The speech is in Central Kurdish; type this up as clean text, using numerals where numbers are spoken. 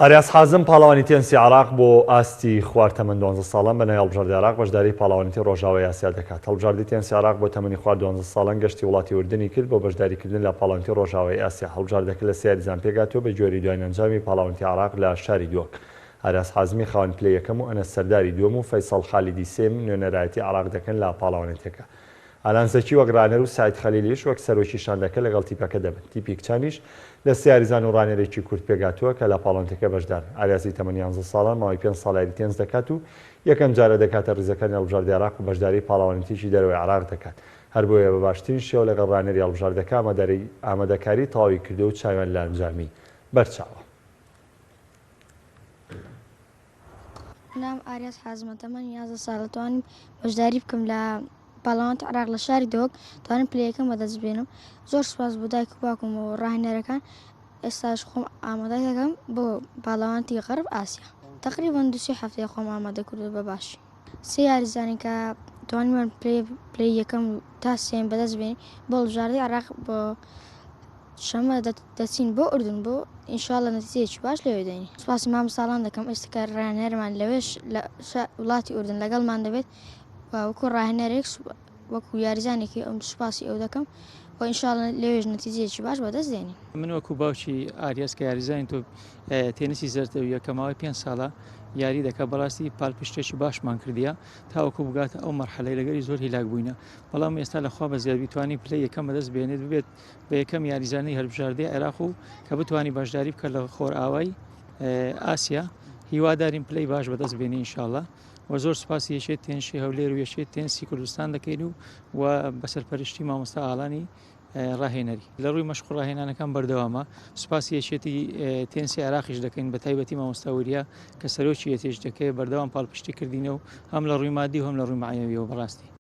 ئاریاس حازم پاڵەوانی تێنسی عێراق بۆ ئاستی خوار تەمەن دوانزە ساڵان بە ناوی هەڵبژاردەی عێراق بەشداری پاڵەوانێتی ڕۆژاوای ئاسیا دەکات. هەڵبژاردەی تێنسی عێراق بۆ تەمەنی خوار دوانزە ساڵان گەشتی وڵاتی ئوردنی کرد بۆ بەشداریکردن لە پاڵەوانێتی ڕۆژاوای ئاسیا. هەڵبژاردەکە لە سێ یاریزان پێکهاتووە بە گوێرەی دواین ئەنجامی پاڵەوانێتی عێراق لە شاری دهۆک. ئاریاس حازمی خاوەن پلەی یەکەم و ئەنەس سەرداری دووەم و فەیسەڵ خالیدی سێیەم نوێنەرایەتی عێراق دەکەن لە پاڵەوانێتیەکە. ئالان زەکی وەک ڕانەر و سەعید خەلیلیش وەک سەرۆکی شاندەکە لەگەڵ تیپەکە دەبن. تیپی کچانیش لە سێ یاریزان و ڕانەرێکی کورد پێکهاتووە کە لە پاڵەوانێتیەکە بەشدارن. ئاریاسی تەمەن یانزە ساڵان ماوەی پێنج ساڵ یاری تێنس دەکات و یەکەم جارە دەکاتە ڕیزەکانی هەڵبژاردەی عێراق و بەشداری پاڵەوانێتیی دەرەوەی عێراق دەکات. هەر بۆیە بە باشترین شێوە لەگەڵ ڕانەری هەڵبژاردەکە ئامادەکاری تەواوی کردووە و چاویان لە ئەنجامی بەرچاوە. ناوم ئاریاس حازمە تەمەنم 11 ساڵە توانیم بەشداری بکەم لە پەرلەمانتی عێراق لە شاری دهۆک توانیم پلە یەکەم بەدەست بێنم زۆر سوپاس بۆ دایک و باوکم و ڕاهێنەرەکان ئێستاش خۆم ئامادە دەکەم بۆ پاڵەوانتی غەرب ئاسیا تقریبا دوو سێ هەفتەیە خۆم ئامادە کردو بە باشی سێ یاریزانی کە توانیمان پلەی یەکەم تا سێم بەدەست بێنین بۆ هەڵبژاردەی عێراق بۆ شەممە دەچین بۆ ئوردن بۆ ئینشاڵە نەتیجەیەکی باش لەوێ دێنین سوپاسی مامۆستاڵان دەکەم ئێستا کە ڕاهێنەرمان لەوێش لە وڵاتی ئوردن لەگەڵمان دەبێت و وەکو ڕاهێنەرێک وەکو یاریزانێکی ئەم سوپاسی ئەو دەکەم و ئینشاڵە لەوێش نەتیجەیەکی باش بەدەست دێنین. من وەکو باوکی ئاریاس کە یاریزانی تۆپ تێنسی زەردەویە کە ماوەی پێنج ساڵە یاری دەکات بەڕاستی پالپشتێکی باشمان کردیە تاوەکو بگاتە ئەو مەرحەلەی لەگەری زۆر هیلاک بووینە بەڵام ئێستا لەخوا بەزیاد بیتوانی پلەی یەکەم بەدەست بێنێت ببێت بە یەکەم یاریزانی هەلبژاردەی عێراق و کە بتوانی بەشداری بکە لە خۆرئاوای ئاسیا هیوادارین پلەی باش بەدەست بێنی ئینشاءاللە و زۆر سوپاسی یەکێت تێنشی هەولێر و یەکێت تێنسی کوردستان دەکەین و و بەسەرپەرشتی مامۆستا ئالانی ڕاهێنەری لە ڕووی مەشق و ڕاهێنانەکان بەردەوامە سوپاسی یەکێتی تێنسی عێراقیش دەکەین بە تایبەتی مامۆستا وریا کە سەرۆکی یەتێش دەکەی بەردەوام پاڵپشتی کردینە و هەم لە ڕووی مادی و هەم لە ڕووی مەعنەویەوە بەڕاستی.